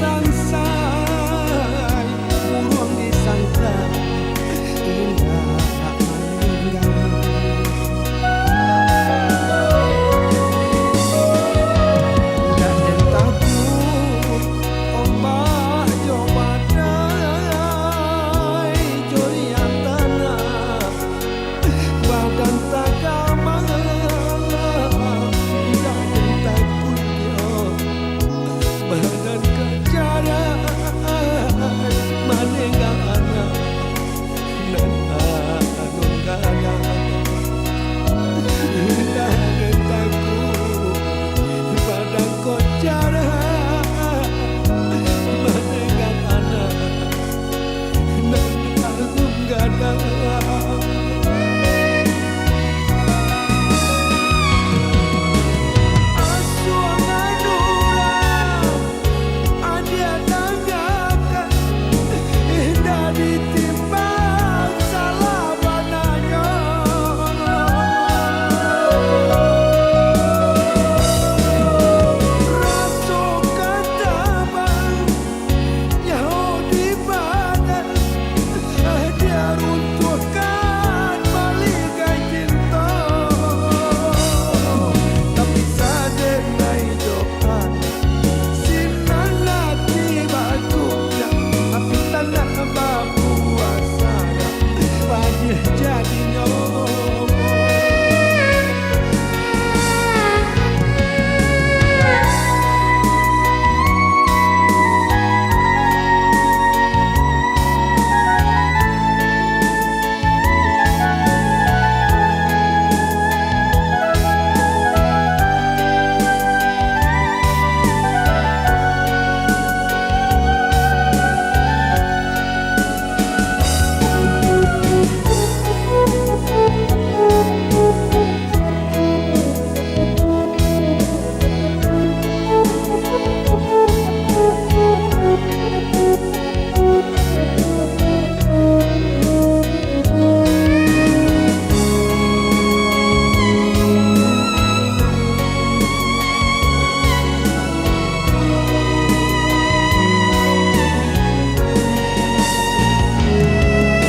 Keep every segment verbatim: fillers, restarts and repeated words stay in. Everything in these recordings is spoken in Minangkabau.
Sangsai buruang di sangkar, indak maningga. Indak den takuik ombak jo badai, jo riak tanah. Badan tagamang, indak den takuik yo. Badan kajaran, maningga anak nan alun gadang. Indak den takuik, badan kajaran, maningga anak nan alun gadang. Asuang urang adiak dangakan, indak ditimbang salah bananyo. Raso ka tabang nyawa di badan, diruntuahkan baligai cinto. Tapi sadek nai doa, sinan ati baguncang, tapi tanah babuah sara, padiah jadinyo.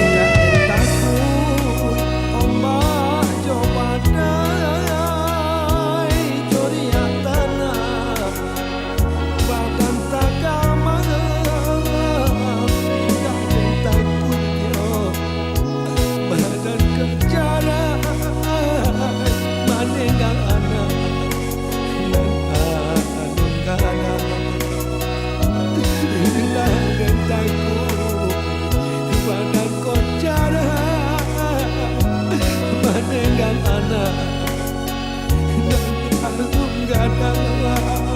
Indak takuik ombak jo badai, jo riak tanah, badan tagamang, indak den takuik yo. Badan kajaran, maningga anak nan alun gadang. Indak den takuik, badan kajaran, maningga anak nan alun gadang.